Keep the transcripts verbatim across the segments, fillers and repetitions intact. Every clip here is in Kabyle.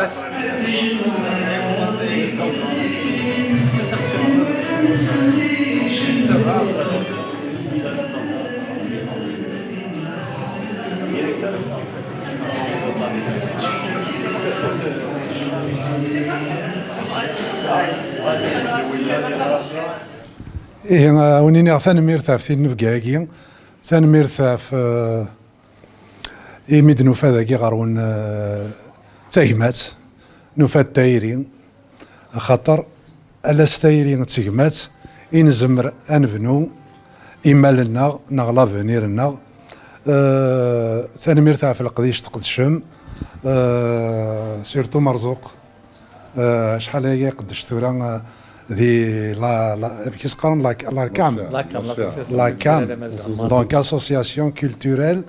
Ihi, a wen-iniɣ tanemmirt ɣef tinebga-agi, tanemmirt ɣef, eh, imi d-nufa dagi ɣer-wen, eh, tagmat, nufa-d tayri, axaṭer ala s tayri d tegmat i nezmer ad nebnu imal-nneɣ neɣ l'avenir-nneɣ. Eh, tanemmirt ɣef leqdic tqedcem, eh, surtout Merzuq. Eh, acḥal aya iqeddec tura, eh, di la, la, amek i s-qqaren, la, la cam. La cam, l'association culturelle amaziɣ. Donc, association culturelle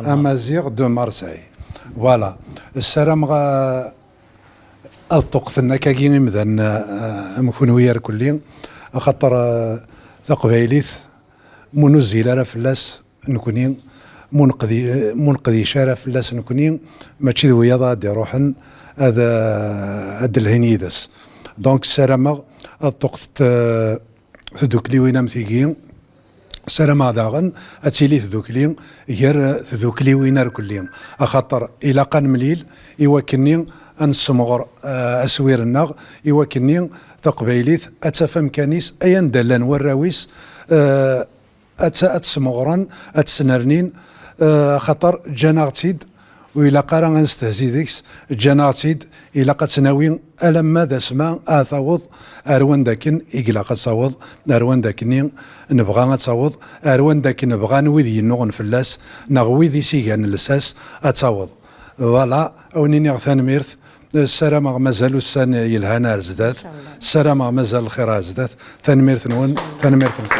amaziɣ de Marseille. Voilà. Ssarameɣ, eh, ad ṭṭuqten akkagi imdanen, eh, am kunwi irkelli, axaṭer, eh, taqbaylit, ma ur nuzzil ara fell-as nekni, ma ur neqdi-, ma ur neqdic ara fell-as nekni, mačči d wiyaḍ ad d-iruḥen ad, ad d-lhin yid-s. Donc, ssarameɣ ad ṭṭuqtent, eh, tdukliwin am tigi, ssarameɣ daɣen ad tili tdukli gar tdukliwin irkelli, axaṭer ilaq ad nemlil i wakken-nni ad nessemɣer, eh, aswir-nneɣ, i wakken-nni taqbaylit ad taf amkan-is, ay anda llan warraw-is, eh, ad tt-, ad tt-smeɣren, ad tt-snernin, eh, axaṭer ǧǧan-aɣ-tt-id, ur ilaq ara ad nestehzi deg-s, ǧǧan-aɣ-tt-id, ilaq ad tt-nawi alamma d asma ad taweḍ ar wanda akken i ilaq ad taweḍ, ar wanda akken i nebɣa ad taweḍ, ar wanda akken bɣan wid yennuɣen fell-as, neɣ wid i s-igan lsas ad taweḍ. Voilà, a wen-iniɣ tanemmirt. Ssarameɣ mazal ussan yelhan ar zdat. Inchallah. Ssarameɣ mazal lxir ar zdat. Tanemmirt-nwen, tanemmirt-nwen.